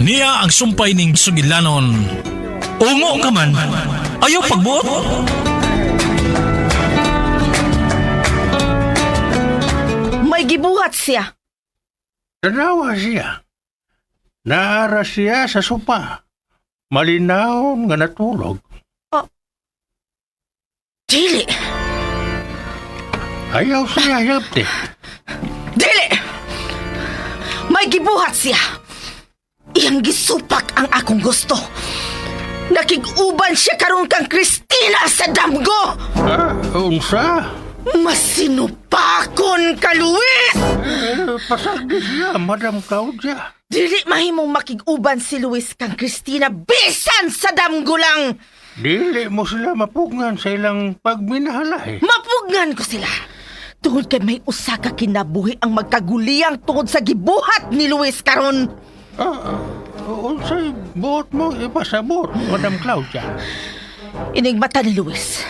Niya ang sumpay ning sugilanon. Ungo ka man, ayaw pagbuot. May gibuhat siya. Tanawa siya. Naara siya sa sopa. Malinawon nga natulog. Dili! Ayaw siya yabti. Dili! May gibuhat siya. Iyang gisupak ang akong gusto. Nakig-uban siya karon kang Christina sa damgo. Ah, unsa? Masinupakon ka, Luis! Eh, pasagdi siya, Madam Claudia. Dili mahimong makig-uban si Luis kang Christina bisan sa damgo lang. Dili mo sila mapugngan sa ilang pagminahalay. Mapugnan ko sila. Tungod kay may usa ka kinabuhi ang magkaguliyang tungod sa gibuhat ni Luis karon. Ah, unsay buot mo ipasabot, Madam Claudia? Inigmata ni Luis.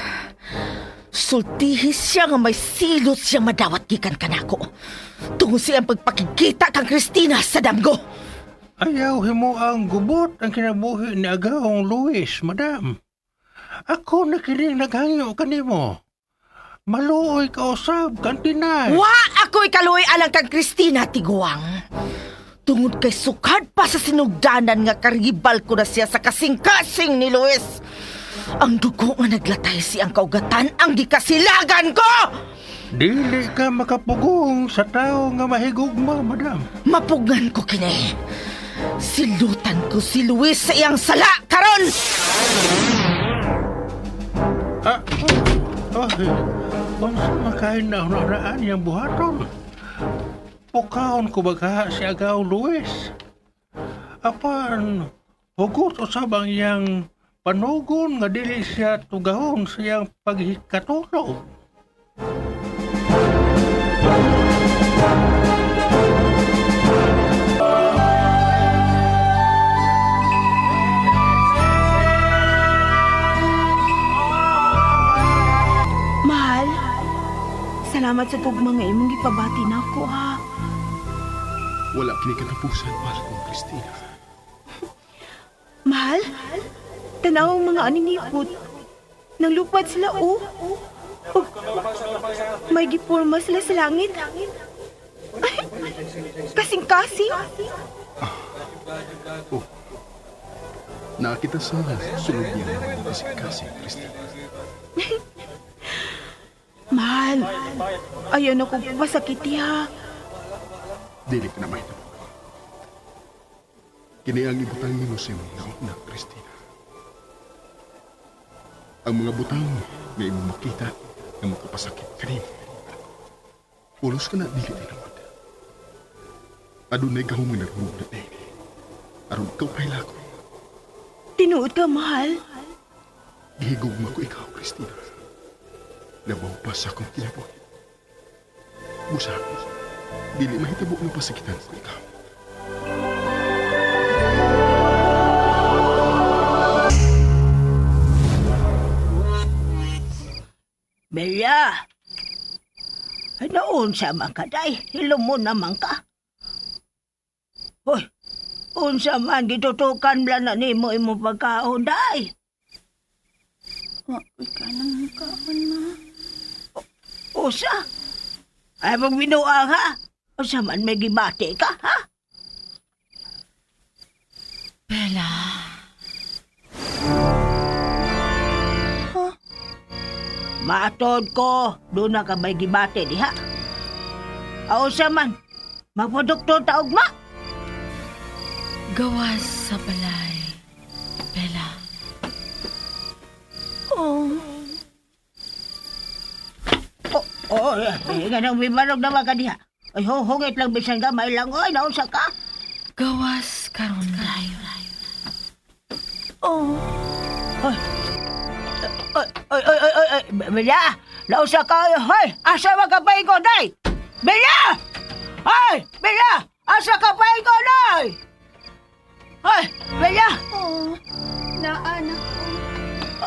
Sultihi siya nga may silot siya madawat gikan kanako. Tungod siyang pagpakikita kang Christina sa damgo. Ayaw himo ang gubot ang kinabuhi ni Agawong Luis, Madam. Ako na kining naghangyo kanimo. Maluoy ka usab, kantinay. Wa ako'y kaluoy alang kang Christina Tiguang. Tungod kay sukad pa sa sinugdanan nga karibal ko na siya sa kasing-kasing ni Luis. Ang dugo nga naglatay siyang kaugatan ang gikasilagan ko! Dili ka makapugong sa tao nga mahigugma, madam. Mapugngan ko kini. Silutan ko si Luis sa iyang sala karon! Ah, oh, oh, unsa makain na hunaraan iyang buhaton? Pukahon ko baga si Agaw Luis. Apan, hugot usab ang iyang panugon nga dili siya tugahon sa iyang paghikatulog. Mahal, salamat sa tugma nga imong gipabati nako ha. Wala kini katapusan, mahal kong Christina. Mahal, tanaw ang mga aninipot. Nanglupad sila oh. Ug may giporma sila sa langit. Ay, kasing-kasing. Oh, nakita sa sulod niya ng mga kasing-kasing, Christina. Mahal, ayaw na kong pasakiti ha. Dili ka na mahitabo. Kini ang ibutang nimo sa imong na, Christina. Ang mga butang nga imong makita nga makapasakit kanimo. Pulos ka na dili tinuod. Adunay gahom nga nagbuo na dili. Aron ikaw pahilakon. Tinuod ka, mahal. Gihigugma ko ikaw, Christina. Labaw pa sa akong kinabuhi. Busa, dili mahitabo nga pasakitan ko ikaw. Bella! Ay, naunsa man ka, day. Hilom mo naman ka. Hoy, unsa man gitutukan bla na nimo imong pagkaon, day. Wa ko'y kanang kaon, ma. Usa? Ay, magbinuang ha? Unsa man may gibati ka, ha? Bella. Matod ko, doon na ka may gibati diha. Ausa man, magproduktor ta ugma. Gawas sa balay. Bella. Oh, Oh, oh, eh, nga nang bimarog naman ka diha. Ay, huhungit lang bisan gamay lang, oy, naunsa ka? Gawas karon dayon. oh. Ay, ay, ay, ay, ay, ay, Bella! Nausa ka, hoy! Asa man ka pa day? Bella! Hoy! Bella! Asa ka pa day? Hoy! Bella! Oh, naanak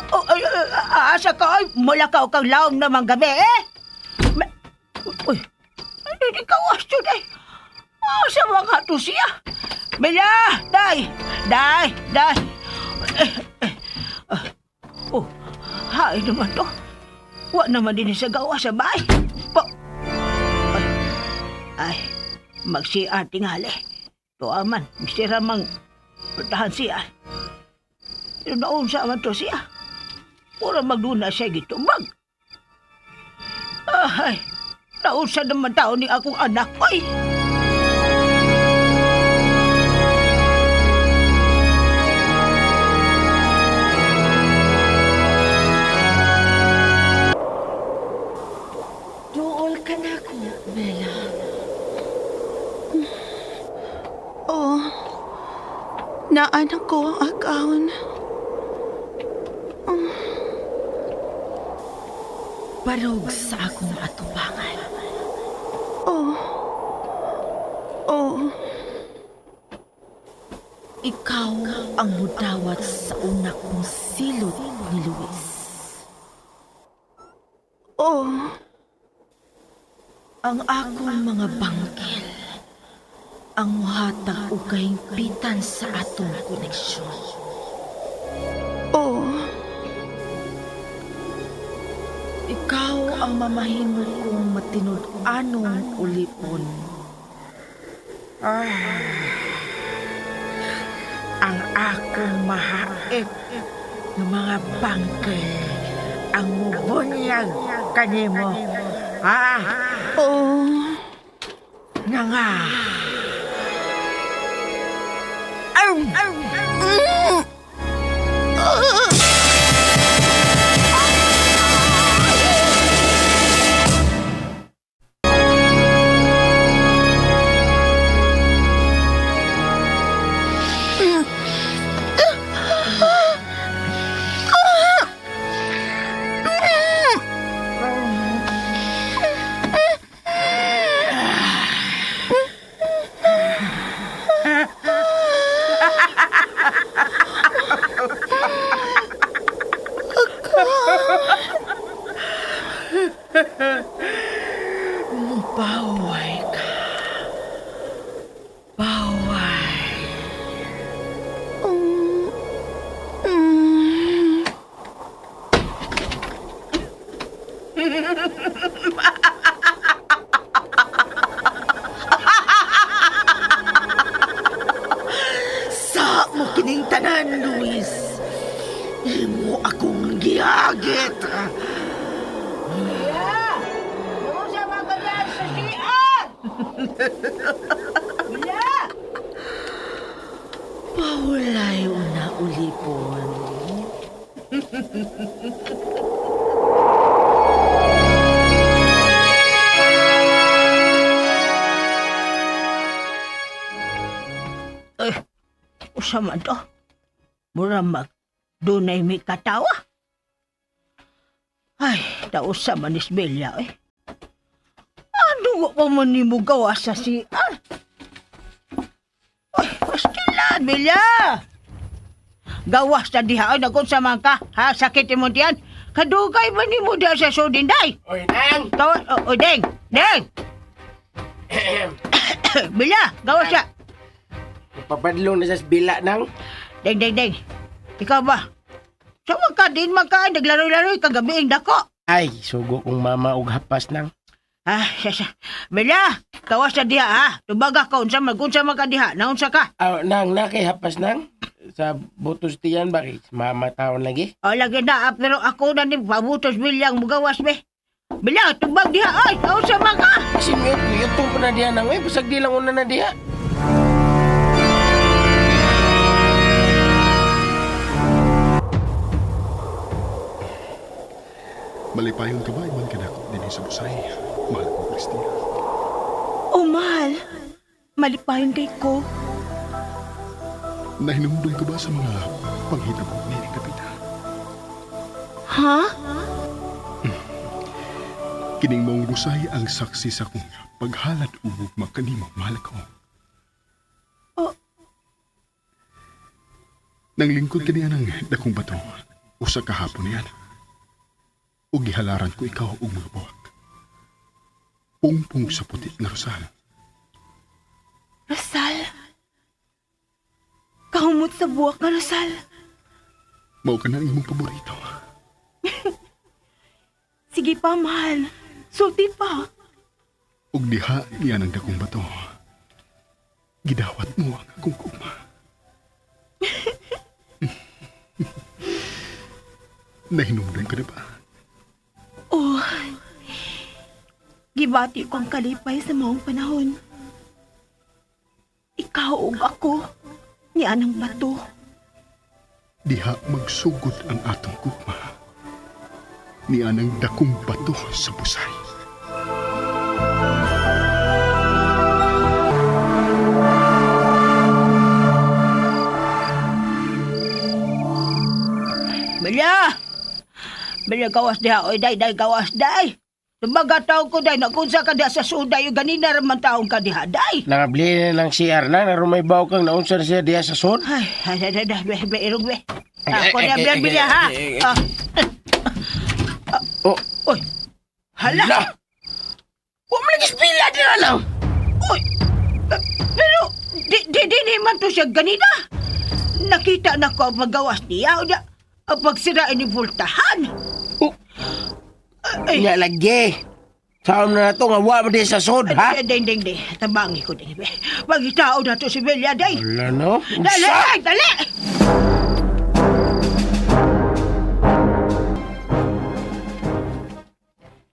ko. Oh, ay, ay, ay, asa ka, ay! Mula ka o kang laom naman gabi, eh! Uy! Ay, di ka wasto, day! Asa man ka to siya? Bella! Day! Day! Day! Eh, eh, ah, Oh, hay naman to. Wa naman din sa gawa sa bahay. Pa ay, ay magsiar tingali. Tuwa man, mistira mang putahan siya. Pero naon sa man to siya. Mura magduna siya gitubag. Ay, naunsa naman tao ni akong anak, oy! Duol ka na ko, Bella. Oh, naanak ko ang agawon. Barog sa akong atubangan. Oh, oh, Ikaw ang mudawat sa una kong silot ni Luis. oh, Ang akong mga bangkil ang muhatag og kahingpitan sa atong koneksyon. oh, Ikaw ang mamahimo kong matinud-anong ulipon. Ah, ang akong mahait ng mga bangkil ang mubunyag kanimo. Ah, oh. nga nga. Aw! Baway ka. Baway. Sa mo kining tanan, Luis. Imo akong giyagit. Bella! Naunsa man ka dyan sa CR! Bella! Paulay una ulipon. Eh, usa man to. Mura mag dunay may katawa. Ay, nausa man is Bella eh. Ano wa pa man nimo gawa sa CR? Ay, pastilan, Bella! Gawas na diha, ay, nagunsa man ka, ha, sakit imong tiyan. Kadugay ba nimo diha sa sudinday? Oy, Nang! Gawas, oh, oh, deng, deng! Bella, gawas siya. Papadlong na sa bila, Nang. Deng, deng, deng. Ikaw ba? Sa so, ka din magkaan, naglaro-laro kagabi ang dako. Ay, sugo kong mama og hapas, Nang. Ah, siya, siya. Bella, kawas na diha, ha? Tubaga ka, unsa mag, unsa man ka diha, naunsa ka. Ah, Nang, na kay hapas, Nang. Sa butos tiyan, bakit? Mama taon lagi. O, lagi na, ah, pero ako na ni pabutos bilyang mugawas, be. Bella, tubag diha, ay, naunsa man ka. Kasi mute, mute ko na diha, Nang. Uy, basag di lang una na diha. Malipayon ka ba, iman ka na ako din sa busay. Mahal ko, Christina. Oh, mahal. Malipayon kay ko. Nahinumdum ka ba sa mga panghitabo ni Kapita? Ha? Kining maong busay ang saksi sa kong paghalad ug gugma kanimo, mahal ko. Oh. Nanglingkod kaniya ng dakong bato, usa ka hapon niyan. Ug gihalaran ko ikaw og mga buwak. Pungpong sa puti nga rosal. Rosal. Kahumot sa buwak nga, Rosal. Mao ka na ang imong paborito. Sige pa, mahal. Sulti pa. Ug diha niya ng dakong bato. Gidawat mo ang akong gugma. Nahinumdum ka na ba? Oh. Gibati ko ang kalipay sa maong panahon. Ikaw ug ako ni anang bato. Diha magsugod ang atong gugma. Niya ng dakong bato sa busay. Bilya! Bilya, gawas diha. Oy, day, day, gawas, day. Tumaga taong ko, day. Nagunsa ka diha sa suday. Ganina raman taong ka diha, day. Nangabli na ng CR na, naroon may baw kang naunsa na siya diha sa sod. Ay, ay, ay, ay, ay, ay, ay, irong, be. Ay, Ako ay, na, ay, Bilya, ay, Bilya, ay, ha? ay, ay, Ah, Oh, Oy, hala. la! Wa man lagi pila diha lang. Oy, pero, di, di, di, di man to siya ganina. Nakita na ko ang magawas niya. O niya, ang pagsirain ni Voltahan. Oh. Ay, Nga lagi. Saon na to nga wa man diha sa sod, ha? Ay, ding, ding, ding. Tabangi ko, ding. Pagitao na to si Bilya, day. Wala no. Dali, Unsa? dali, dali!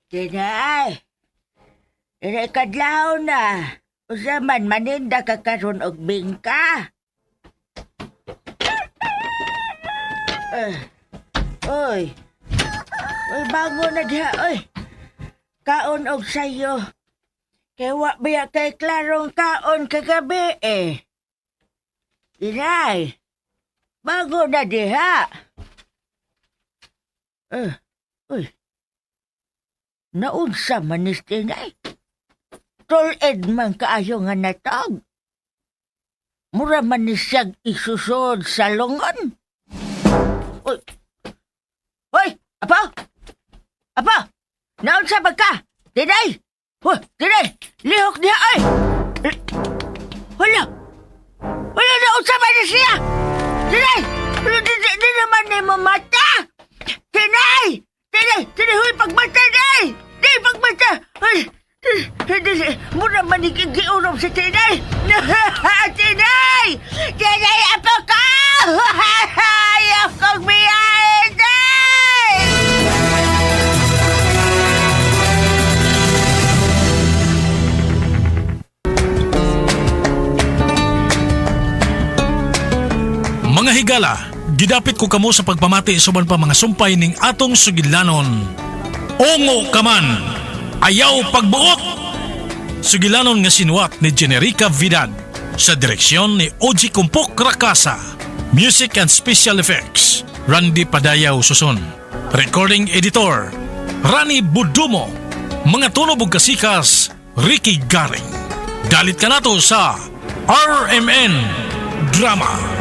Tinay, tinay kadlaw na. Usa man maninda ka karon og bingka. Eh, oy. Oy, bangon na diha, oy. Kaon og sayo. Kay wa biya kay klarong kaon kagabi eh. Tinay, bangon na diha. Eh, oy. Naunsa man ni Tinay. Tuled man kaayo nga natag. Mura man ni siyag isusod sa lungon. Uy! Uy! Apo! Apo! Naunsa ba ka? Tinay! Uy! Tinay! Lihok niya ay! Wala! Wala naunsa man ni siya! Tinay! Di, di, di naman ni mo mata! Tinay! Tinay! Tinay! Huy! Pagmata! Tinay! Di! Pagmata! Ay! Mura man ni giurom si Tinay! Tinay! Tinay! Apo ka! Ayaw kong biyahe! Tinay! Mga higala, gidapit ko kamo sa pagpamati sa uban pa mga sumpay ning atong sugilanon. Ungo ka man, ayaw pagbuot! Sugilanon nga sinuwat ni Generica Vidad sa direksyon ni Oji Kumpok Rakasa. Music and Special Effects, Randy Padayaw Susun. Recording Editor, Rani Budumo. Mga tunog ug kasikas, Ricky Garing. Dalit ka nato sa RMN Drama.